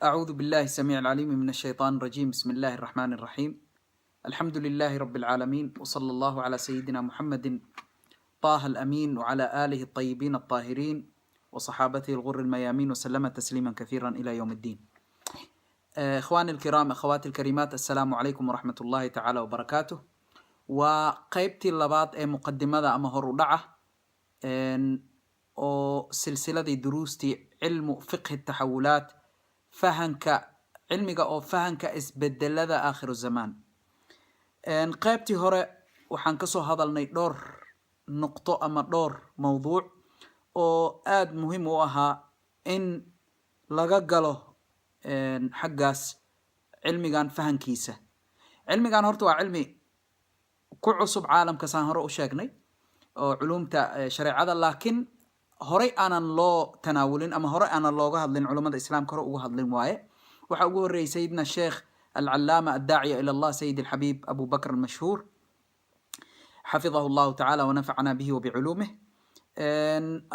أعوذ بالله السميع العليم من الشيطان الرجيم. بسم الله الرحمن الرحيم. الحمد لله رب العالمين، وصلى الله على سيدنا محمد طه الأمين وعلى آله الطيبين الطاهرين وصحابته الغر الميامين وسلم تسليما كثيرا إلى يوم الدين. إخواني الكرام، أخواتي الكريمات، السلام عليكم ورحمة الله تعالى وبركاته. Waa qeybtii labaad ee muqadimada ama horu dhaca oo silsiladii duruustii cilmu fiqhi taxawulaat, fahanka cilmiga oo fahanka isbedelada aakhiru zamaan. Qeybtii hore waxaan kasoo hadalnay dhowr nuqto ama dhowr mawduuc oo aada muhiim u ahaa in laga galo xaggaas cilmigan fahankiisa. Cilmigan horta waa cilmi ku cusub caalamka, saan hore u sheegnay, oo culumta shareecada, laakiin horey aanan loo tanaawulin ama hore aanan looga hadlin, culamada islaamka hore uga hadlin waaye. Waxaa ugu horreeyay sayidina sheekh alcalaama addaaciya ila Allah, sayid alxabiib Abu Bakr almashhuur, xafidahu Allahu tacaala wanafacana bihi wabiculuumih.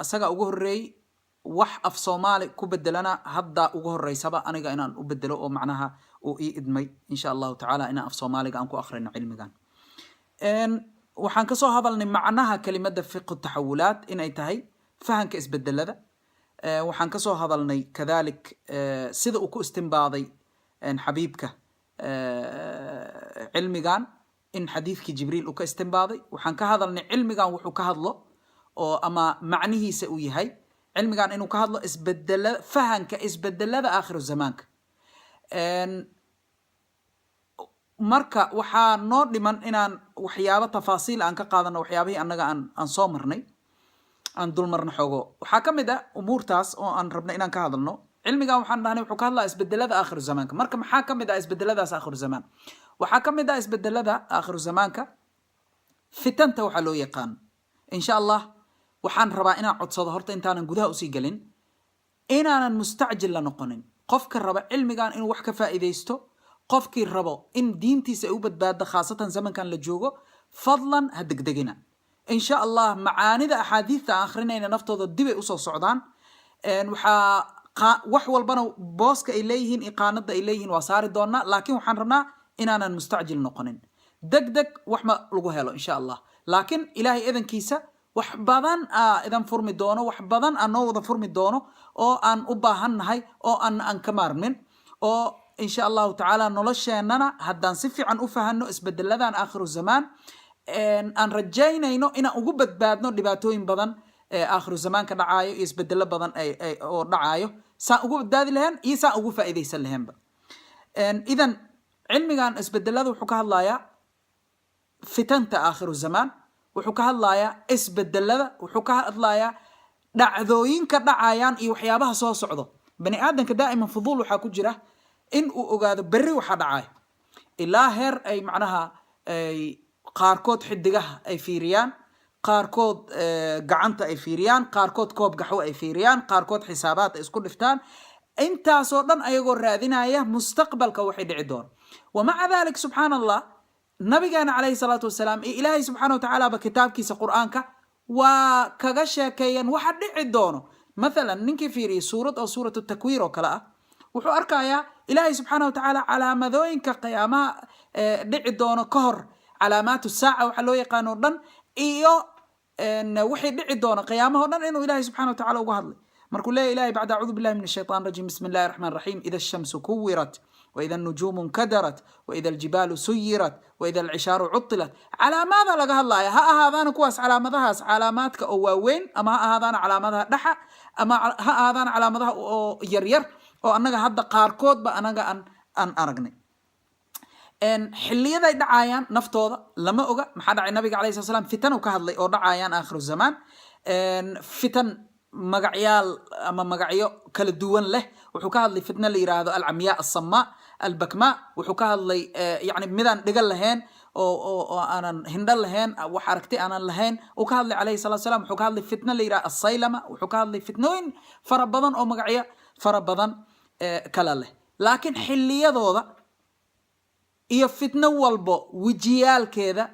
Asaga ugu horreeyey wax af Soomaali ku bedelana. Hadda ugu horeysaba aniga inaan u bedelo oo macnaha uu ii idmay, insha Allahu tacaala, inaan af Soomaaliga aan ku akhrino cilmigan. Waxaan kasoo hadalnay macnaha kelimada fiqhu taxawulaat inay tahay fahanka isbedelada. Waxaan kasoo hadalnay kadalik sida uu ku istimbaaday xabiibka cilmigan, in xadiidkii Jibriil uu ka istimbaaday. Waxaan ka hadalnay cilmigan wuxuu ka hadlo oo ama macnihiisa uu yahay cilmigan inuu ka hadlo isbedela, fahanka isbedelada aakhiru zamaanka. Marka waxaa noo dhiman inaan waxyaabo tafaasiil aan ka qaadano waxyaabihii annaga aan soo marnay, aan dul marno xoogo. Waxaa ka mid ah umuurtaas oo aan rabno inaan ka hadalno: cilmigan waxaan dhahnay wuxuu ka hadlaa isbedelada aakhiru zamaanka. Marka maxaa ka mid ah isbedeladaas aakhiru zamaan? Waxaa ka mid ah isbedelada aakhiru zamaanka fitanta waxaa loo yaqaan. Insha Allah waxaan rabaa inaan codsado horta, intaanan gudaha usii gelin, inaanan mustacjil la noqonin. Qofka raba cilmigan inuu wax ka faa'iidaysto, qofkii rabo in diintiisa ay u badbaado, khaasatan zamankan la joogo, fadlan ha degdegina. Insha Allah macaanida axaadiidta aan akhrinayna naftooda dibay usoo socdaan. Waxaa wax walbana booska ay leeyihiin, iqaanada ay leeyihiin waa saari doonaa, laakiin waxaan rabnaa inaanan mustacjil noqonin. Deg deg wax ma lagu helo, insha Allah, laakiin Ilaahay idankiisa wax badan aa idan furmi doono, wax badan aa noo wada furmi doono oo aan u baahan nahay oo aan ka maarmin, oo insha Allahu tacaala nolosheenana haddaan si fiican u fahanno isbedeladan aakhiru zamaan, aan rajaynayno inaan ugu badbaadno dhibaatooyin badan ee aakhiru zamaanka dhacaayo iyo isbedelo badan oo dhacaayo, saan ugu badbaadi laheen iyo saan ugu faa'iidaysan laheenba. Idan cilmigan isbedelada wuxuu ka hadlayaa fitanta aakhiru zamaan, wuxuu ka hadlayaa isbedelada, wuxuu ka hadlayaa dhacdooyinka dhacayaan iyo waxyaabaha soo socdo. Bani aadamka daa'iman fuduul waxaa ku jira in uu ogaado berri waxa dhacayo, ilaa heer ay macnaha ay qaarkood xidigaha ay fiiriyaan, qaarkood gacanta ay fiiriyaan, qaarkood koob gaxwo ay fiiriyaan, qaarkood xisaabaad ay isku dhiftaan, intaasoo dhan ayagoo raadinaya mustaqbalka waxay dhici doona. Wamaca dalik, subxaan Allah, nabigeena calayhi salaatu wasalaam iyo Ilaahay subxaana wa tacaala ba kitaabkiisa Qur-aanka waa kaga sheekeeyeen waxa dhici doono. Mathalan, ninkii fiiriyey suurad oo suuratu Takwiir oo kale ah wuxuu arkayaa Ilaahay subxaana wa tacaala calaamadooyinka qiyaamaha dhici doono ka hor, calaamaatu saaca waxaa loo yaqaano o dhan, iyo wixii dhici doona qiyaamaha o dhan inuu Ilahay subxana wa tacala uga hadlay. Markuu leeyahy Ilahay bacda acuudu billahi min ashaytaan rajim, bismi illahi raxmaan raxiim, ida ashamsu kuwirat waida الnujuumu nkadarat waida aljibaalu suyirat waida alcishaaru cuطilat. Calaamaada laga hadlaya, ha ahaadaana kuwaas calaamadahaas calaamaadka oo waaweyn, ama ha ahaadaana calaamadaha dhaxa, ama ha ahaadaana calaamadaha oo yaryar oo annaga hadda qaarkoodba anaga aan aragnay. Xiliyaday dhacayaan naftooda lama oga. Maxaa dhacay? Nabiga alayh slat slam fitan uu ka hadlay oo dhacayaan aakhiru zamaan, fitan magacyaal ama magacyo kala duwan leh. Wuxuu ka hadlay fitna la yiraahdo alcamyaa, alsamaa, albakma. Wuxuu ka hadlay yani midaan dhigan lahayn oo aanan hindho lahayn, wax aragti aanan lahayn uu ka hadlay calayhi salatu salam. Wuxuu ka hadlay fitna la yiraahdo asaylama. Wuxuu ka hadlay fitnooyin fara badan oo magacyo fara badan kala leh, laakiin xiliyadooda iyo fitno walbo wejiyaalkeeda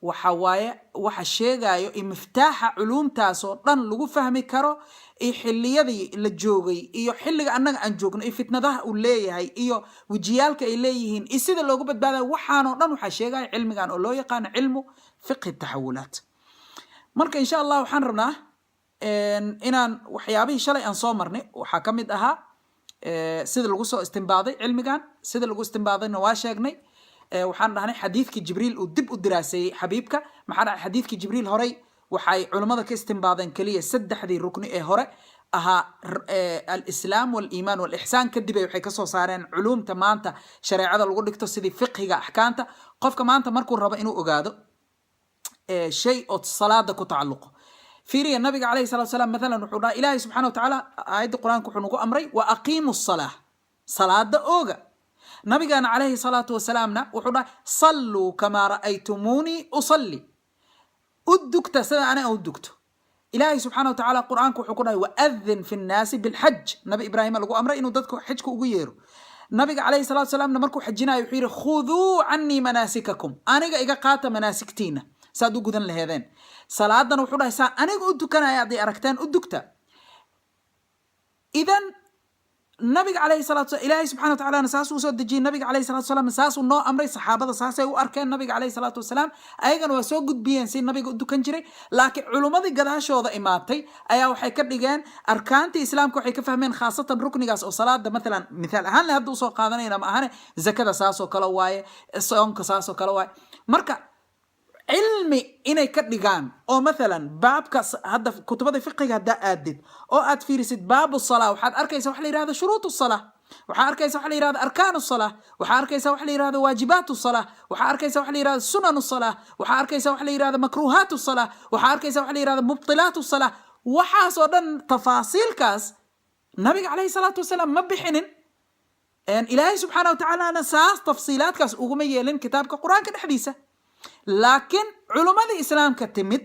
Waxa waaye waxa sheegayo iyo miftaaxa culuumtaas oo dhan lagu fahmi karo, iyo xilliyadii la joogay iyo xilliga annaga aan joogno, iyo fitnadaha uu leeyahay iyo wejiyaalka ay leeyihiin iyo sida loogu badbaadayo, waxaanoo dhan waxaa sheegaya cilmigan oo loo yaqaano cilmu fiqhi taxawulaat. Marka insha Allah waxaan rabnaa inaan waxyaabihii shalay aan soo marnay, waxaa ka mid ahaa sida lagu soo istimbaaday cilmigan. Sida lagu istimbaadayna waa sheegnay. Waxaan dhahnay xadiidkii Jibriil uu dib u diraaseeyey xabiibka. Maxaa dhacay? Xadiidkii Jibriil horey waxay culummada ka istimbaadeen keliya saddexdii rukni ee hore ahaa, alislaam waliimaan walixsaan. Kadib ay waxay kasoo saareen culuumta maanta shareecada lagu dhigto, sidii fiqhiga axkaamta. Qofka maanta markuu rabo inuu ogaado shay oo salaada ku tacalluqo, fiiriya, nabiga calayhi salatu salaam mathalan wuxuu dhaha, Ilaahay subxana wa tacaala aayadda Qur-aanka wuxuu nagu amray: "Wa aqiimu salaa", salaada ooga. Nabigana calayhi salaatu wasalaamna wuxuu dhahay: "Salluu kamaa ra'aytumuunii usalli", u dugta sida aniga u dugto. Ilaahay subxaana wa tacaala Qur-aanka wuxuu ku dhahay: "Waadin fi nnaasi bilxaj". Nabi Ibraahima lagu amray inuu dadka xajka ugu yeero. Nabiga calayhi salatu salaamna markuu xajinayo wuxuu yidhi: "Khuduu canii manaasikakum", aniga iga qaata manaasigtiina saad u gudan laheedeen. Salaadana wuxuu dhahay: "Saa aniga u dukanaya hadday aragteen, u dugta." Idan nabiga calayhi salatu, Ilaahay subxana wa tacalana saasuu usoo dejiyey, nabiga calayhi salatu wasalaam saasuu noo amray, saxaabada saasay u arkeen nabiga calayhi salaatu wasalaam, ayagana waa soo gudbiyeen si nabiga u dukan jiray. Laakiin culummadii gadaashooda imaatay ayaa waxay ka dhigeen arkaantii islaamka, waxay ka fahmeen khaasatan ruknigaas oo salaada mathalan, mithaal ahaan le hadda usoo qaadanayna, ma ahane zakada saasoo kale waaye, soonka saasoo kale waaye. Marka cilmi inay ka dhigaan oo mathalan baabka hadda kutubada fiqiga haddaa aadid oo aad fiirisid baabu salaa, waxaad arkaysa waxa la yihahdo shuruut salaa, waxaa arkaysa waxa la yihahdo arkaan salaa, waxaa arkaysa waxa la yihahdo waajibaat salaa, waxaa arkaysa waxa la yihahdo sunan salaa, waxaa arkaysa waxa la yihahdo makruuhaat salaa, waxaa arkaysa waxa la yihahdo mubtilaat salaa. Waxaas oo dhan tafaasiilkaas nabiga calayhi salaatu wasalaam ma bixinin, Ilaahay subxaana wa tacaalana saas tafsiilaadkaas uguma yeelin kitaabka Qur-aanka dhexdiisa. Laakiin culummadii islaamka timid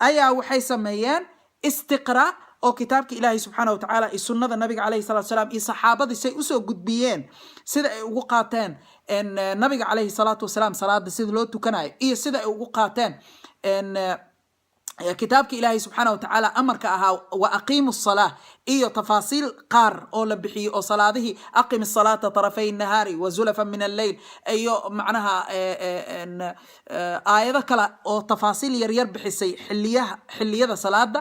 ayaa waxay sameeyeen istiqraa oo kitaabka Ilaahay subxaana wa tacaala iyo sunnada nabiga calayhi salatu salaam iyo saxaabadii say usoo gudbiyeen, sida ay ugu qaateen nabiga calayhi salaatu wasalaam salaada sida loo tukanayo, iyo sida ay ugu qaateen kitaabka Ilaahay subxaana wa tacaala amarka ahaa "wa aqiimu salaa", iyo tafaasiil qaar oo la bixiyey oo salaadihii, "aqim salaata tarafay nahaari wa zulafa min alleyl", iyo macnaha aayado kale oo tafaasiil yaryar bixisay xiliyaha, xiliyada salaada,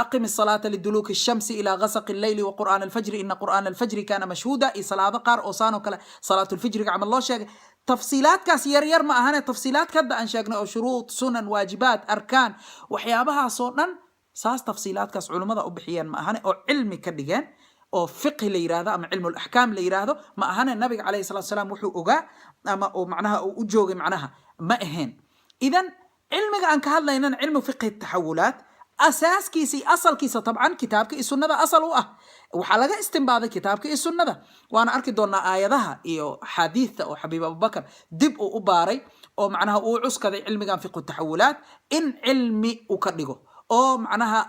"aqim الصلاة liduluuki الshamsi ilى gasaqi الleyli wa qur'aan alfajri ina qur'aan alfajri kana mashhuuda", iyo salaado qaar oo saan oo kale salaatulfijriga camal loo sheegay. Tafsiilaadkaas yar yar ma ahane, tafsiilaadka hadda aan sheegnay oo shuruud, sunan, waajibaat, arkaan, waxyaabahaasoo dhan saas tafsiilaadkaas culummada u bixiyeen ma ahane, oo cilmi ka dhigeen oo fiqhi la yiraahdo ama cilmu laxkaam la yiraahdo, ma ahane nabiga calayhi salatu salaam wuxuu ogaa ama uu macnaha uu u joogay macnaha ma ahayn. Idan cilmiga aan ka hadlaynana, cilmu fiqhi taxawulaat, asaaskiisa iyo asalkiisa tabcan kitaabka iyo sunnada asal u ah. Waxaa laga istimbaaday kitaabka iyo sunnada, waana arki doonaa aayadaha iyo axaadiidta oo xabiib Abubakar dib uu u baaray oo macnaha uu cuskaday cilmigan fiqhu taxawulaat in cilmi uu ka dhigo oo macnaha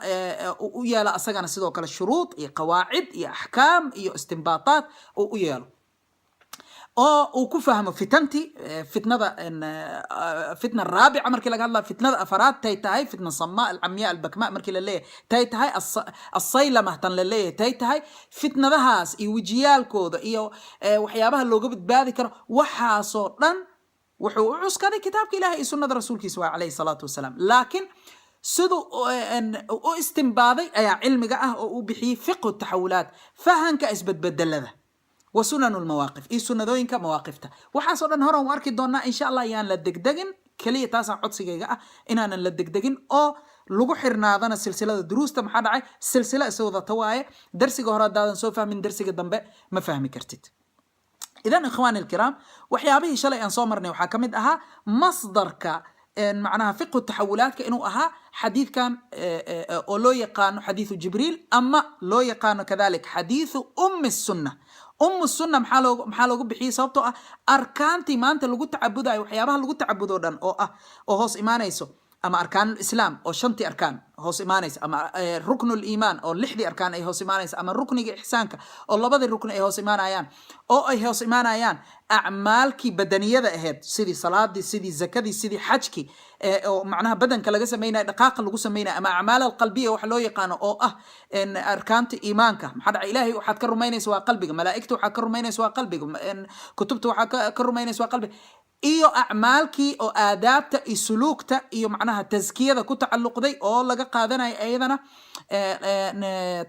u yeelo asagana sidoo kale shuruud iyo qawaacid iyo axkaam iyo istimbaataat uu u yeelo oo uu ku fahmo fitantii, fitnada, fitna raabica markii laga hadlayo, fitnada afaraad tay tahay, fitna samaa alcamya albakma markii la leeyahay tay tahay, asaylama tan la leeyahay tay tahay, fitnadahaas iyo wejiyaalkooda iyo waxyaabaha looga badbaadi karo, waxaasoo dhan wuxuu u cuskaday kitaabka Ilahay iyo sunnada rasuulkiisa waa calayhi salaatu wasalaam. Laakiin siduu u istimbaaday ayaa cilmiga ah oo uu bixiyey fiqhu taxawulaat, fahanka isbedbedelada, wa sunan lmawaaqif, iyo sunadooyinka mawaaqifta. Waxaasoo dhan horan u arki doonaa insha Allah. Yaan la degdegin, keliya taasaa codsigayga ah, inaanan la degdegin oo lagu xirnaadana silsilada duruusta. Maxaa dhacay? Silsila isa wadata waaye. Darsiga hore haddaadan soo fahmin, darsiga dambe ma fahmi kartid. Idan ikhwaani alkiraam, waxyaabihii shalay aan soo marnay waxaa ka mid ahaa masdarka macnaha fiqhu taxawulaadka inuu ahaa xadiidkan oo loo yaqaano xadiithu Jibriil ama loo yaqaano kadalik xadiithu ummi sunna. Ummu sunna maxaa loogu bixiyey? Sababtoo ah arkaantii maanta lagu tacabudayo, waxyaabaha lagu tacabudo dhan oo ah oo hoos imaanayso Ama arkaan islaam oo shantii arkaan hoos imaanaysa, ama ruknu liimaan oo lixdii arkaan ay hoos imaanaysa, ama rukniga ixsaanka oo labadii rukni ay hoos imaanayaan, oo ay hoos imaanayaan acmaalkii badaniyada ahayd, sidii salaadii, sidii zakadii, sidii xajkii, oo macnaha badanka laga samaynayo, dhaqaaqa lagu samaynayo, ama acmaal alqalbiya waxa loo yaqaano, oo ah arkaanta iimaanka. Maxaa dhacay? Ilaahay waxaad ka rumaynaysa waa qalbiga, malaa'igta waxaad ka rumaynaysa waa qalbiga, kutubta waxaad ka rumaynaysa waa qalbiga, iyo acmaalkii oo aadaabta iyo suluugta iyo macnaha taskiyada ku tacalluqday, oo laga qaadanayo iyadana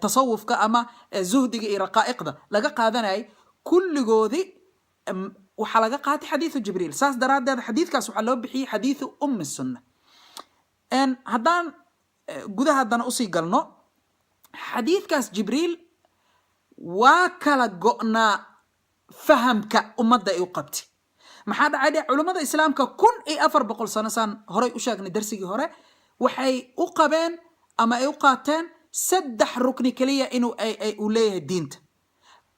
tasawufka ama zuhdiga iyo raqaa'iqda laga qaadanayay, kulligoodii waxaa laga qaatay xadiidu Jibriil. Saas daraaddeed xadiidkaas waxaa loo bixiyey xadiidu ummi sunna. Haddaan gudaha haddana usii galno xadiidkaas Jibriil, waa kala go'naa fahamka ummadda ay u qabtay. Maxaa dhacay dhe? Culummada islaamka 1400 sano, saan horay u sheegnay darsigii hore, waxay u qabeen ama ay u qaateen saddex rukni keliya inuu uu leeyahay diinta.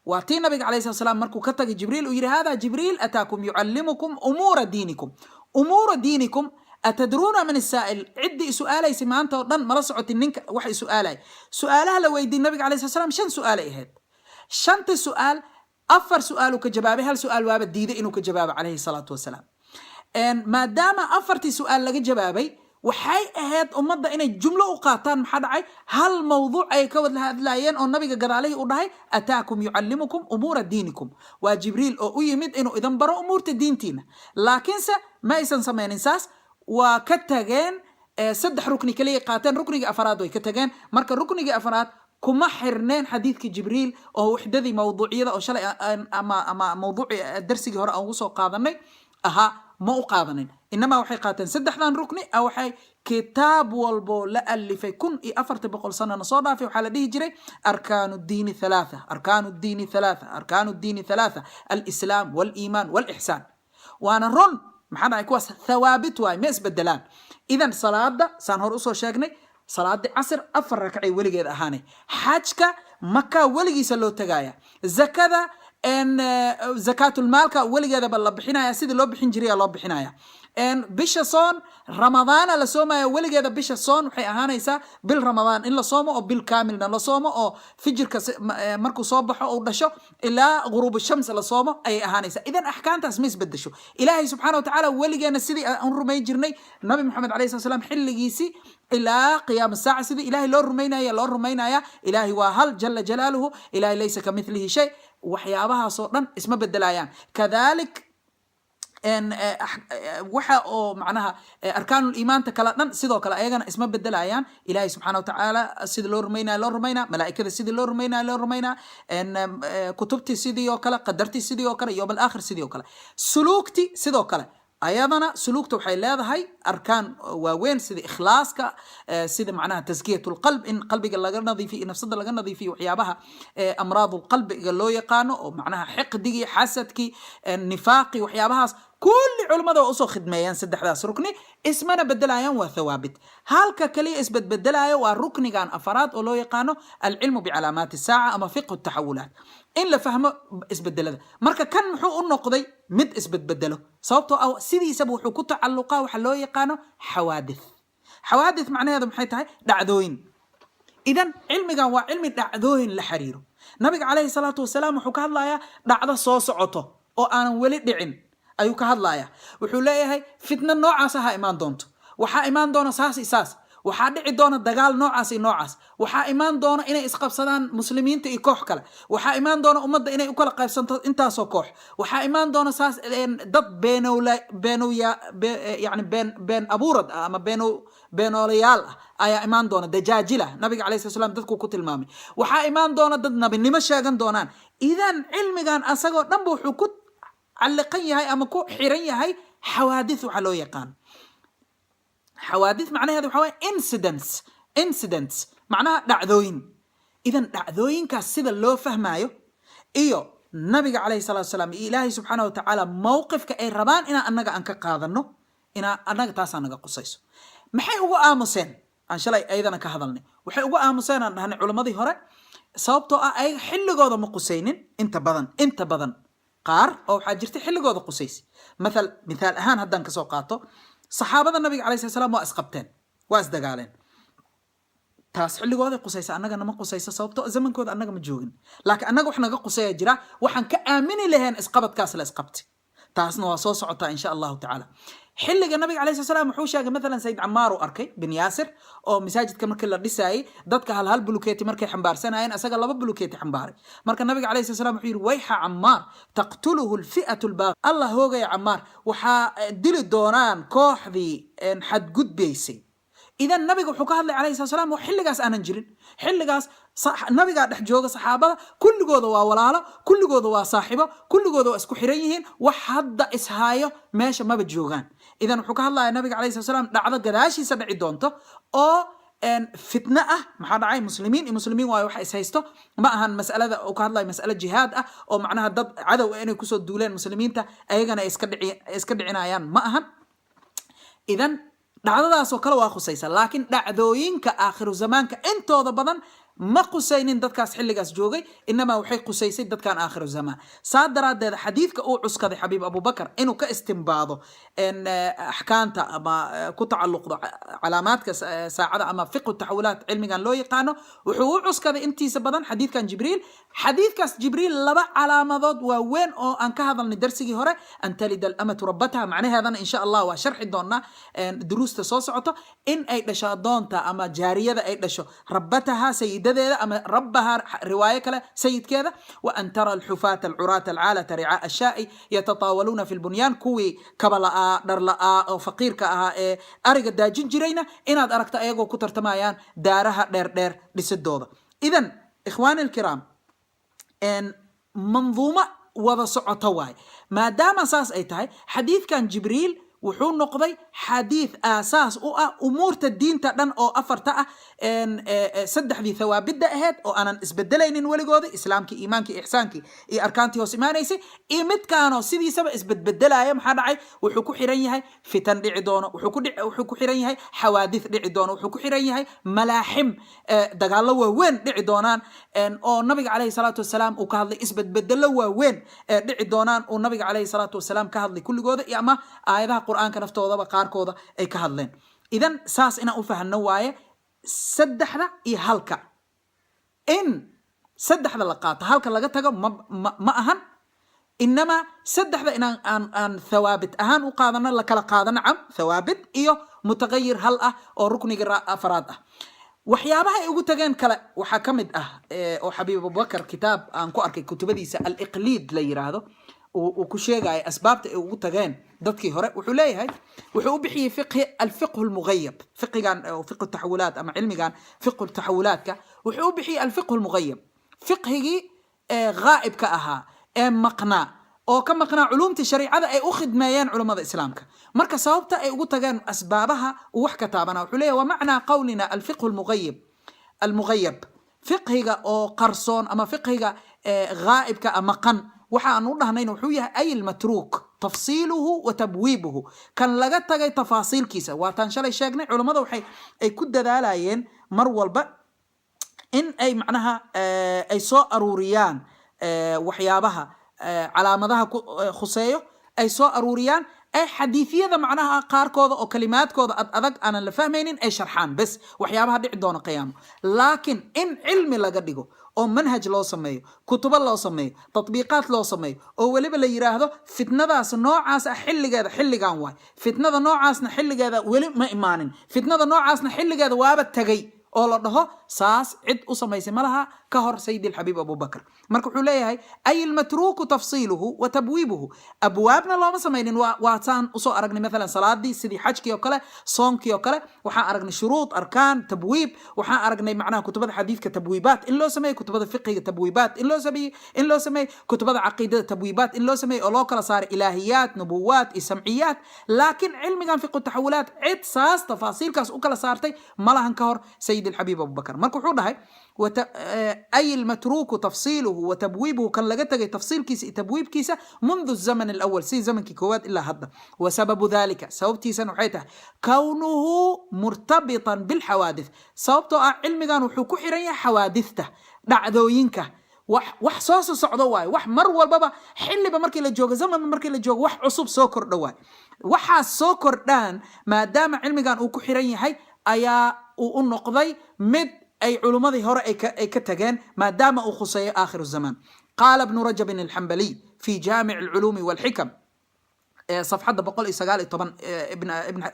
Waa tii nabiga calayhi salatu salaam markuu ka tagay Jibriil uu yidhi: "Hada Jibriil ataakum yucallimukum umuura diinikum." Umuura diinikum, atadruuna man isaa'il? Ciddii su-aalaysay maanta oo dhan mala socotin ninka waxa su-aalay. Su-aalaha la weydiiyey nabiga calayhi salatu salaam shan su-aalay ahayd. Shanta su-aal afar su-aal uu ka jawaabay, hal su-aal waaba diiday inuu ka jawaabo calayhi salaatu wasalaam. Maadaama afartii su-aal laga jawaabay, waxay ahayd ummadda inay jumlo u qaataan. Maxaa dhacay? Hal mawduuc ay ka wada hadlayeen oo nabiga gadaalihii u dhahay: "Ataakum yucallimukum umuura diinikum." Waa Jibriil oo u yimid inuu idin baro umuurta diintiina. Laakiinse ma aysan sameynin saas, waa ka tageen. Saddex rukni kaliya qaateen, ruknigii afaraad way ka tageen. Marka ruknigii afaraad kuma xirneen xadiidkii Jibriil, oo waxdadii mawduuciyada oo shalay ama mawduuci darsigii hore aan ugu soo qaadanay ahaa ma u qaadanin. Inamaa waxay qaateen saddexdan rukni. A waxay kitaab walbo la alifay 1400 sanana soo dhaafay waxaa la dhihi jiray: arkaanu diini halaatha, arkaanu diini halaatha, arkaanu diini halaatha, alislaam waliimaan walixsaan. Waana run. Maxaa dhacay? Kuwaas thawaabit waay, ma isbedelaan. Idan salaada, saan hore usoo sheegnay, salaadii casr afar rakacay weligeed ahaanay, xajka Maka weligiisa loo tagaya, zakada zakaatulmaalka weligeedaba la bixinaya, sidii loo bixin jiray loo bixinaya, bisha soon Ramadaana la soomaya weligeeda. Bisha soon waxay ahaanaysaa bil Ramadaan in la soomo, oo bil kaamilna la soomo, oo fijirka markuu soo baxo uu dhasho ilaa ghuruub shams la soomo ayay ahaanaysaa. Idan axkaamtaas ma isbedesho. Ilaahay subxaana watacaala weligeena sidii aan rumayn jirnay, Nabi Maxamed calayhi sala slam xilligiisii ilaa qiyaam saaca, sidii Ilaahay loo rumaynaya loo rumaynaya. Ilaahay waa hal jala jalaaluhu, Ilaahay laysa kamithlihi shay. Waxyaabahaasoo dhan isma bedelayaan. Kadalik waxa oo macnaha arkaanul iimaanta kala dhan sidoo kale ayagana isma bedelayaan. Ilaahay subxaana watacaala sida loo rumaynaya loo rumaynaa, malaa'ikada sidii loo rumaynaya loo rumaynaa, kutubtii sidii oo kale, qadartii sidii oo kale, yowm alaakhir sidii oo kale, suluugti sidoo kale. Ayadana suluugta waxay leedahay arkaan waaweyn, sida ikhlaaska, sida macnaha taskiyat lqalb, in qalbiga laga nadiifiyo iyo nafsada laga nadiifiyo waxyaabaha amraad qalbiga loo yaqaano, oo macnaha xiqdigii, xasadkii, nifaaqi, waxyaabahaas kulli culimmada waa usoo khidmeeyaan. Saddexdaas rukni ismana bedelayaan, waa thawaabit. Halka kaliya isbedbedelayo waa ruknigan afaraad oo loo yaqaano alcilmu bicalaamaati saaca ama fiqhu taxawulaat, in la fahmo isbedelada. Marka kan muxuu u noqday mid isbedbedelo? Sababtoo ah sidiisaba wuxuu ku tacalluqaa waxa loo yaqaano xawaadith. Xawaadith macnaheedu maxay tahay? Dhacdooyin. Idan cilmigan waa cilmi dhacdooyin la xiriiro. Nabiga calayhi salaatu wasalaam wuxuu ka hadlayaa dhacdo soo socoto oo aanan weli dhicin ayuu ka hadlayaa. Wuxuu leeyahay fitna noocaas ahaa imaan doonto, waxaa imaan doona saas iyo saas, waxaa dhici doona dagaal noocaas iyo noocaas, waxaa imaan doona inay isqabsadaan muslimiinta iyo koox kale, waxaa imaan doona ummadda inay u kala qaybsanto intaasoo koox, waxaa imaan doona saas dad beenowla beenowya yani been abuurad ah ama beenoolayaal ah ayaa imaan doona, dajaajila nabiga calayhi sala slam dadku ku tilmaamay. Waxaa imaan doona dad nabinimo sheegan doonaan. Idan cilmigan asagoo dhanba wuxuu ku calliqan yahay ama ku xiran yahay xawaadith waxaa loo yaqaan. Xawaadith macnaheedu waxaa waye incidents, incidents macnaha dhacdooyin. Idan dhacdooyinkaas sida loo fahmayo iyo nabiga calayhi salaatu salaam iyo Ilaahay subxaana wa tacaala mowqifka ay rabaan inaan annaga aan ka qaadano, inaa annaga taasaa naga qusayso. Maxay ugu aamuseen? Aan shalay ayadana ka hadalnay. Waxay ugu aamuseen aan dhahnay culammadii hore, sababtoo ah ayaga xilligooda ma qusaynin inta badan. Inta badan qaar oo waxaa jirta xilligooda qusaysa. Mathal, mithaal ahaan haddaan kasoo qaato Saxaabada Nabiga calayhi salat salaam waa isqabteen, waa isdagaaleen. Taas xilligooday qusaysa, annaga nama qusaysa, sababto zamankooda annaga ma joogin. Laakiin annaga wax naga qusaya jira, waxaan ka aamini lahayn isqabadkaas la isqabtay. Taasna waa soo socotaa, insha Allahu tacaala. Xilliga Nabiga calayhi salam wuxuu sheegay, mathalan, Sayid Camaar uu arkay bin Yaasir oo masaajidka markii la dhisaayay, dadka hal hal buluketi markay xambaarsanayeen, asaga laba buluketi xambaaray. Marka Nabiga calayhi salam wuxuu yidhi: "ويح عمار، تقتله الفئة الباغية." Allah hoogaya Camaar, waxaa dili doonaan kooxdii xadgudbaysay. Idan Nabiga wuxuu ka hadlay calayhi salat salaam oo xilligaas aanan jirin. Xilligaas nabigaa dhex jooga saxaabada, kulligooda waa walaalo, kulligooda waa saaxibo, kulligooda waa isku xiran yihiin. Wax hadda ishaayo meesha maba joogaan. Idan wuxuu ka hadlaya Nabiga calayhi salat salaam dhacdo gadaashiisa dhici doonto oo fitno ah. Maxaa dhacay? Muslimiin iyo muslimiin waayo waxa is haysto. Ma ahan mas'alada uu ka hadlayo mas'alo jihaad ah oo macnaha dad cadow ah inay kusoo duuleen muslimiinta, ayagana ay iska dhicinayaan, ma ahan. Idan dhacdadaasoo kale waa khusaysa, laakiin dhacdooyinka aakhiru zamaanka intooda badan ma qusaynin dadkaas xilligaas joogay, inamaa waxay qusaysay dadkan aakhiru zamaan. Saa daraaddeed xadiidka uu cuskaday Xabiib Abubakar inuu ka istimbaado axkaamta ama ku tacalluqdo calaamaadka saacada ama fiqhu taxawulaat cilmigan loo yaqaano, wuxuu u cuskaday intiisa badan xadiidkan Jibriil. Xadiidkaas Jibriil laba calaamadood waaweyn oo aan ka hadalnay darsigii hore, أن تلد الأمة ربتها, macnaheedana insha Allah waa sharxi doonaa duruusta soo socoto, in ay dhasho adoonta ama jaariyada ay dhasho ربتها, sayidadeeda, ama ربها, riwaayo kale sayidkeeda, وأن ترى الحفاة العراة العالة رعاء الشاء يتطاولون في البنيان. Kuwii kaba la'aa, dhar la'aa oo faqiirka ahaa ee ariga daajin jirayna inaad aragto ayagoo ku tartamayaan daaraha dheer dheer dhisidooda. Idan, ikhwaani alkiraam, manduumo wada socoto waay. Maadaama saas ay tahay, xadiidkan Jibriil wuxuu noqday xadiid aasaas u ah umuurta diinta dhan oo afarta ah, saddexdii thawaabidda ahayd oo aanan isbedelaynin weligooda, islaamkii, iimaankii, ixsaankii iyo arkaantii hoos imaanaysay, iyo midkaanoo sidiisaba isbedbedelaya. Maxaa dhacay? Wuxuu ku xiran yahay fitan dhici doono, wuxuu ku xiran yahay xawaadith dhici doono, wuxuu ku xiran yahay malaaxim, dagaallo waaweyn dhici doonaan oo Nabiga calayhi salaatu wasalaam uu ka hadlay, isbedbedelo waaweyn dhici doonaan uu Nabiga calayhi salaatu wasalaam ka hadlay kulligooda, iyo ama aayadaha Qur-aanka naftoodaba qaarkooda ay ka hadleen. Idan saas inaan u fahanno waaye saddexda iyo halka. In saddexda la qaato, halka laga tago ma ahan. Inamaa saddexda inaan aan thawaabit ahaan u qaadano, la kala qaado, nacam, thawaabit iyo mutaqayir hal ah oo rukniga afaraad ah. Waxyaabaha ay ugu tageen kale waxaa ka mid ah oo Xabiib Abubakar kitaab aan ku arkay kutubadiisa Aliqliid la yiraahdo uu ku sheegaya asbaabta ay ugu tageen dadkii hore. Wuxuu leeyahay, wuxuu u bixiyey fiqhi الفقه المغيب, fiqigan oo fiqhu taxawulaat ama cilmigan fiqhu taxawulaadka wuxuu u bixiyey الفقه المغيب, fiqhigii ee ghaa'ibka ahaa ee maqnaa oo ka maqnaa culuumta shariicada ay u khidmeeyeen culummada Islaamka. Marka sababta ay ugu tageen asbaabaha uu wax ka taabana, wuxuu leeyahay: ومعنى قولنا الفقه المغيب, fiqhiga oo qarsoon ama fiqhiga ghaa'ibka ama maqan waxa aan u dhahnayna wuxuu yahay أي المتروك تفصيله وتبويبه, kan laga tagay tafaasiilkiisa. Waataan shalay sheegnay, culummada waxay ay ku dadaalayeen mar walba in ay macnaha ay soo aruuriyaan waxyaabaha calaamadaha ku khuseeyo, ay soo aruuriyaan, ay xadiidiyada macnaha qaarkooda oo kalimaadkooda ad adag aanan la fahmaynin ay sharxaan bes waxyaabaha dhici doona qiyaamo. Laakiin in cilmi laga dhigo oo manhaj loo sameeyo, kutubo loo sameeyo, tatbiiqaad loo sameeyo, oo weliba la yiraahdo fitnadaas noocaas ah xilligeeda xilligan waay, fitnada noocaasna xilligeeda weli ma imaanin, fitnada noocaasna xilligeeda waaba tegay oo la dhaho, saas cid u samaysay ma laha ka hor Sayidi Alxabiib Abubakar. Marka wuxuu leeyahay: أي المتروك تفصيله وتبويبه. Abwaabna looma samaynin. Waa saan usoo aragnay, mathalan, salaadii, sidii xajkii oo kale, soonkii oo kale, waxaan aragnay shuruud, arkaan, tabwiib. Waxaan aragnay macnaha kutubada xadiidka tabwiibaat in loo sameeyey, kutubada fiqiga tabwiibaat in loo sameeyey, kutubada caqiidada tabwiibaat in loo sameeyey oo loo kala saaray ilaahiyaat, nubuwaat iyo samciyaat. Laakiin cilmigan fiqhu taxawulaat cid saas tafaasiilkaas u kala saartay ma lahan ka hor Sayid Alxabiib Abubakar. Marka wuxuu dhahay: أي المتروك تفصيله وتبويبه, kan laga tagay tafsiilkiisa iyo tabwiibkiisa, منذ الزمن الأول, si zamankii koowaad ilaa hadda. وسبب ذلك, sababtiisana waxay tahay كونه مرتبطا بالحوادث, sababtoo ah cilmigan wuxuu ku xiran yahay xawaadithta, dhacdooyinka, wax soo socdo waaye, wax mar walbaba xilliba markii la joogo, zamanba markii la joogo wax cusub soo kordho waay. Waxaa soo kordhaan maadaama cilmigan uu ku xiran yahay ayaa uu u noqday mid ay culummadii hore ay ka tageen, maadaama uu khuseeyo آخر الزمان. قال ابن رجب الحنبلي في جامع العلوم والحكم, صفحada 119,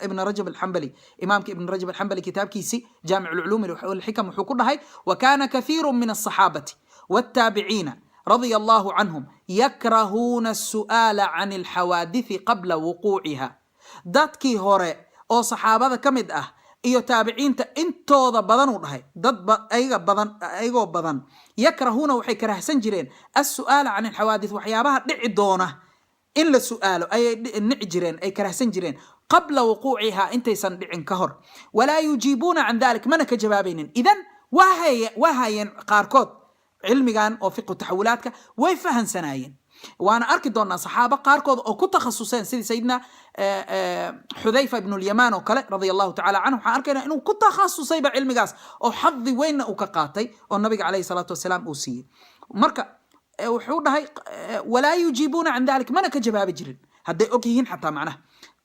Ibn Rajab Alxambali, imaamka Ibn Rajab Alxambali, kitaabkiisi جامع العلوم والحكم wuxuu ku dhahay: وكان كثير من الصحابة والتابعين رضي الله عنهم يكرهون السؤال عن الحوادث قبل وقوعها. Dadkii hore oo saxaabada ka mid ah iyo taabiciinta intooda badan, uu dhahay, dad ayaga badan, ayagoo badan, يكرهون waxay karahsan jireen السؤال عن الحوادث, waxyaabaha dhici doona in la su'aalo ayay nici jireen, ay karahsan jireen, قبل وقوعها, intaysan dhicin ka hor. ولا يجيبون عن ذلك, mana ka jawaabaynin. Idan waa hayeen qaarkood cilmigan oo fiqhu taxawulaadka way fahansanaayeen, waana arki doonaa saxaabo qaarkood oo ku takhasuseen, sidii Sayidina Xudayfa ibnu Lyamaan oo kale رضي الله تعالى عنه. Waxaan arkaynaa inuu ku takhasusayba cilmigaas oo xadi weynna uu ka qaatay oo nabiga عليه الصلاة والسلام uu siiyey. Marka wuxuu dhahay: ولا يجيبون عن ذلك, mana ka jawaabi jirin hadday og yihiin xataa macnaha.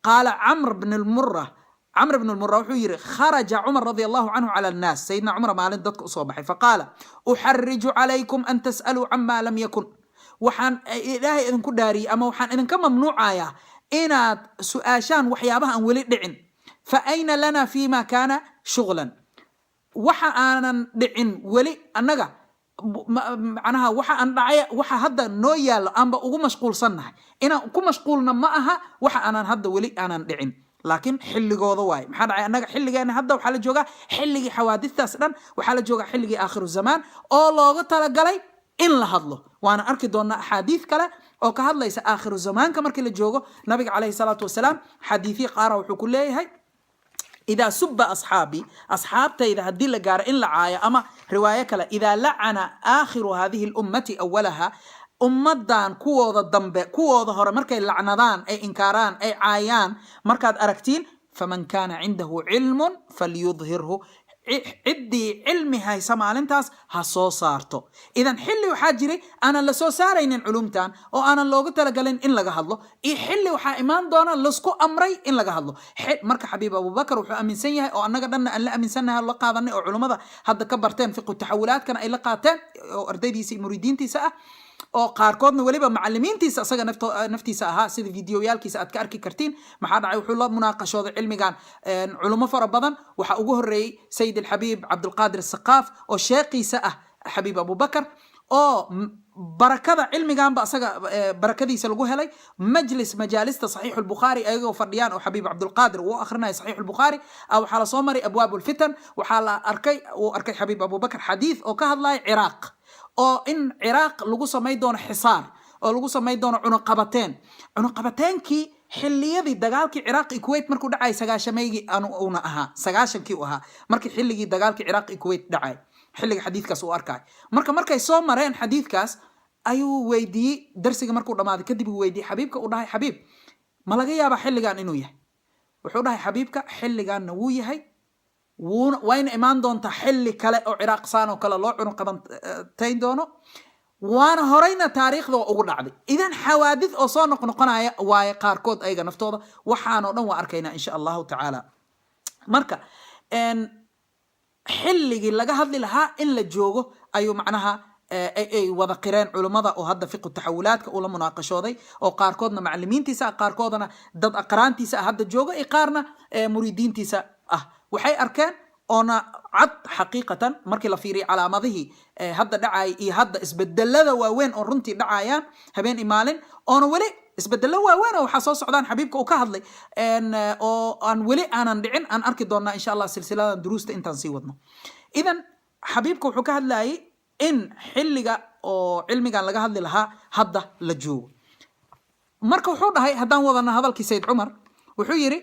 قال عمرو بن المرة, Camr bn Lmura wuxuu yidhi: خرج عمر رضي الله عنه على الناس, Sayidina Cumar maalin dadka usoo baxay, فقال: أحرج عليكم أن تسألوا عما لم يكن. Waxaan Ilaahay idinku dhaariyey ama waxaan idinka mamnuucayaa inaad su-aashaan waxyaabaha aan weli dhicin. فأين لنا فيما كان شغلا? Waxa aanan dhicin weli annaga, macnaha waxa aan dhacay, waxa hadda noo yaallo aanba ugu mashquulsannahay, inaan ku mashquulna ma aha waxa aanan hadda weli aanan dhicin. Laakiin xilligooda waaye. Maxaa dhacay? Annaga xilligeena hadda waxaa la joogaa xilligii xawaadistaas dhan, waxaa la joogaa xilligii آخر الزمان oo looga talagalay in la hadlo. Waana arki doonaa axaadiid kale oo ka hadlaysa aakhiru zamaanka markii la joogo. Nabiga عليه الصلاة والسلام xadiidyo qaara wuxuu ku leeyahay: إذا سب أصحابي, asxaabtayda haddii la gaaro in la caayo, ama riwaayo kale: إذا لعن آخر هذه الأمة أولها, ummaddan kuwooda dambe kuwooda hore markay lacnadaan, ay inkaaraan, ay caayaan markaad aragtiin, فمن كان عنده علم فليظهره, ciddii cilmi haysa maalintaas ha soo saarto. Idan xilli waxaa jiray aanan la soo saaraynin culumtan oo aanan loogu talagalin in laga hadlo, iyo xilli waxaa imaan doona lasku amray in laga hadlo. Marka Xabiib Abubakar wuxuu aaminsan yahay oo annaga dhanna aan la aaminsannahay oo la qaadanay oo culummada hadda ka barteen fiqhu taxawulaadkana ay la qaateen oo ardaydiisa iyo muriidiintiisa ah oo qaarkoodna weliba macalimiintiisa isaga naftiisa ahaa, sida videoyaalkiisa aad ka arki kartiin. Maxaa dhacay? Wuxuu la munaaqashooday cilmigan culummo fara badan. Waxaa ugu horeeyey Sayid Alxabiib Cabdulqaadir Saqaaf oo sheeqiisa ah Xabiib Abubakar, oo barakada cilmiganba asaga barakadiisa lagu helay. Majlis majaalista Saxiixu Lbukhaari ayagoo fadhiyaan oo Xabiib Cabdulqaadir uu akhrinayo Saxiixu Lbukhaari, waxaa lasoo maray أبواب الفتن. Waxaa la arkay, uu arkay Xabiib Abubakar xadiid oo ka hadlaya Ciraaq, oo in Ciraaq lagu samay doono xisaar oo lagu samay doono cunuqabateen. Cunuqabateenkii xilliyadii dagaalkii Ciraaq iyo Kuwait markuu dhacay, sagaashameygii una ahaa, 90-kii u ahaa markii xilligii dagaalkii Ciraaq iyo Kuwait dhacay, xilliga xadiidkaas uu arkay. Marka markay soo mareen xadiidkaas ayuu weydiiyey. Darsiga markuu dhamaaday kadib uu weydiiyey xabiibka, uu dhahay: "Xabiib, ma laga yaabaa xilligan inuu yahay?" Wuxuu dhahay xabiibka: "Xilliganna wuu yahay, wuuna wayna imaan doontaa xilli kale oo Ciraaq saan oo kale loo cunuqabantayn doono, waana horeyna taariikhda waa ugu dhacday." Idan xawaadid oo soo noqnoqonaya waaye qaarkood ayaga naftooda. Waxaanoo dhan waa arkaynaa إن شاء الله تعالى. Marka xilligii laga hadli lahaa in la joogo ayuu macnaha ay wada qireen culummada oo hadda fiqu taxawulaadka ula munaaqashooday, oo qaarkoodna macalimiintiisa ah, qaarkoodana dad aqraantiisa ah hadda jooga iyo qaarna muriidiintiisa ah. Waxay arkeen oona cad xaqiiqatan markii la fiiriyo calaamadihii hadda dhacay iyo hadda isbedelada waaweyn oo runtii dhacayaan habeen iyo maalin, oona weli isbedelo waaweyn oo waxaa soo socdaan xabiibka uu ka hadlay oo aan weli aanan dhicin, aan arki doonaa إن شاء الله silsiladan duruusta intaan sii wadno. Idan xabiibka wuxuu ka hadlayay in xilliga oo cilmigan laga hadli lahaa hadda la joogo. Marka wuxuu dhahay, haddaan wadana hadalkii Sayid Cumar, wuxuu yidhi: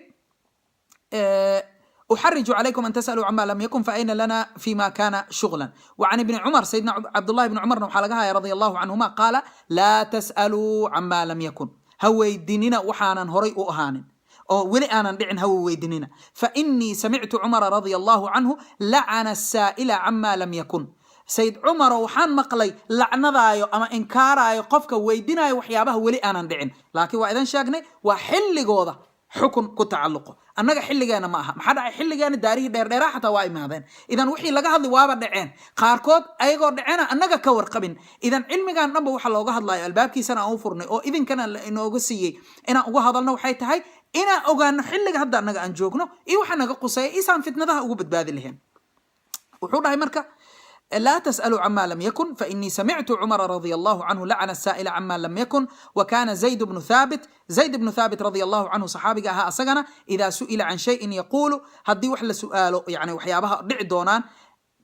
أحرج عليكم أن تسألوا عما لم يكن، فأين لنا فيما كان شغلا؟ وعن ابن عمر، سيدنا عبد الله بن عمر waxaa رضي الله عنهما قال: لا تسألوا عما لم يكن, ha weydiinina waxaanan horay u ahaanin oo weli aanan dhicin, ha weydiinina. فإني سمعت عمر رضي الله عنه لعن السائل عما لم يكن. Sayid Cumaro waxaan maqlay lacnadaayo ama inkaaraayo qofka weydinaayo waxyaabaha weli aanan dhicin. Laakiin waa idan sheegnay, waa xilligooda. Xukun ku tacalluqo annaga xilligeena ma aha. Maxaa dhacay? Xilligeena daarihii dheerdheeraa xataa waa imaadeen. Idan wixii laga hadli waaba dhaceen, qaarkood ayagoo dhaceena annaga ka warqabin. Idan cilmigan dhanba waxa looga hadlayo, albaabkiisana aan u furnay oo idinkana la inooga siiyey inaan uga hadalno, waxay tahay inaan ogaano xilliga hadda annaga aan joogno iyo waxa naga quseeya, isaan fitnadaha ugu badbaadi lahayn. Wuxuu dhahay marka: لا تسألوا عما لم يكن، فإني سمعت عمر رضي الله عنه لعن السائل عما لم يكن. وكان زيد بن ثابت، زيد بن ثابت رضي الله عنه، صحابي ahaa asagana، إذا سئل عن شيء يقول، haddii wax la su'aalo, yani waxyaabaha dhici doonaan،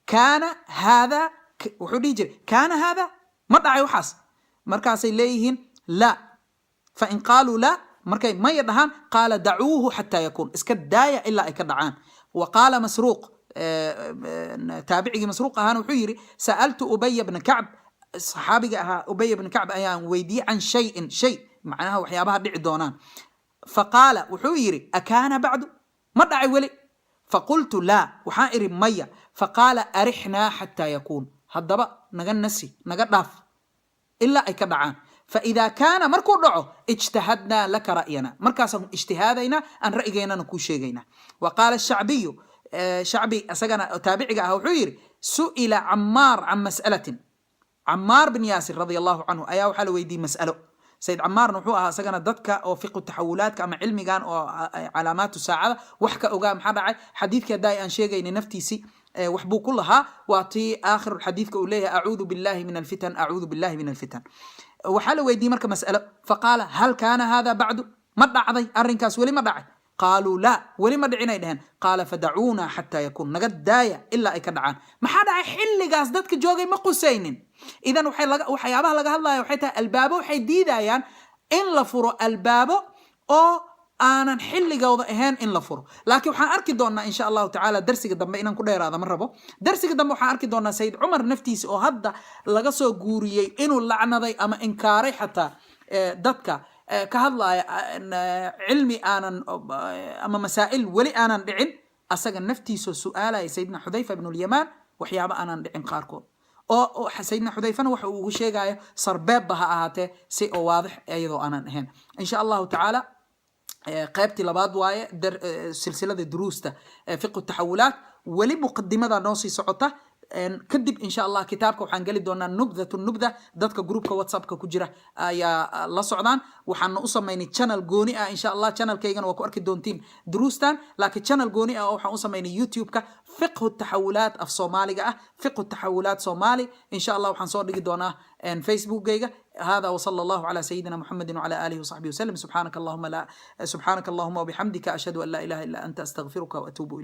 كان هذا، wuxuu dhihi jiray: كان هذا، ma dhacay waxaas? Markaasay leeyihiin: لا. فإن قالوا لا، markay maya dhahaan، قال: دعوه حتى يكون، iska daaya ilaa ay ka dhacaan. وقال مسروق، taabicigii Masruuq ahaana, wuxuu yidhi: سألت أبي بن كعب، saxaabiga ahaa Ubay bn Kacb ayaan weydiiyey، عن شيء shay, macnaha waxyaabaha dhici doonaan. فقال، wuxuu yidhi: أكان بعد، ma dhacay weli? فقلت: لا، waxaan idhi maya. فقال: أرحنا حتى يكون، haddaba naga nasi, naga dhaaf ilaa ay ka dhacaan. فإذا كان، markuu dhaco، اجتهدنا لك رأينا، markaasaan ijtihaadaynaa, aan ra'yigeynana kuu sheegaynaa. وقال الشعبي، Shacbi isagana taabiciga ah, wuxuu yidhi: سئل عمار عن مسألة. Camaar bin Yaasir رضي الله عنه ayaa waxaa la weydiiyey mas'alo. Sayid Camaarna wuxuu ahaa isagana dadka oo fiqu taxawulaadka ama cilmigan oo calaamaatu saacada wax ka ogaa. Maxaa dhacay? Xadiidkii hadda aan sheegaynay naftiisi wax buu ku lahaa. Waa tii aakhiru xadiidka uu leeyahay: أعوذ بالله من الفتن، أعوذ بالله من الفتن. Waxaa la weydiiyey marka mas'alo. فقال: هل كان هذا بعد، ma dhacday arrinkaas weli? Ma dhacay? قالوا: لا، weli ma dhicinay dheheen. قال: فدعونا حتى يكون، naga daaya ilaa ay ka dhacaan. Maxaa dhacay? Xilligaas dadka joogay ma qusaynin. Idan waxay waxyaabaha laga hadlaya waxay tahay albaabo waxay diidayaan in la furo, albaabo oo aanan xilligooda ahayn in la furo. Laakiin waxaan arki doonaa, insha Allahu tacaala, darsiga dambe, inaan ku dheeraada ma rabo, darsiga dambe waxaan arki doonaa Sayid Cumar naftiisa oo hadda laga soo guuriyey inuu lacnaday ama inkaaray xataa dadka ka hadlaya cilmi aanan ama masaa'il weli aanan dhicin, asaga naftiisoo su-aalaya Sayidina Xudayfa ibnu Lyamaan waxyaaba aanan dhicin qaarkood, oo Sayidina Xudayfana waxa uu ugu sheegayo sarbeebba ha ahaatee, si oo waadix iyadoo aanan ahayn. Insha Allahu tacaala, qaybtii labaad waaye silsilada duruusta fiqhu taxawulaat. Weli muqadimada noo sii socota. Kadib, insha Allah, kitaabka waxaan geli doonaa نبذة النبذة. Dadka groupka WhatsAppka ku jira ayaa la socdaan. Waxaana u samaynay channel gooni ah. Insha Allah, channelkaygana waa ku arki doontiin duruustan, laakiin channel gooni ah oo waxaan u samaynay YouTube-ka, fiqhu taxawulaat af Soomaaliga ah, fiqhu taxawulaat Soomaali. Insha Allah, waxaan soo dhigi doonaa Facebookgayga. هذا وصلى الله على سيدنا محمد وعلى آله وصحبه وسلم. سبحانك اللهم لا سبحانك اللهم وبحمدك، أشهد أن لا إله إلا أنت، أستغفرك وأتوب إليك.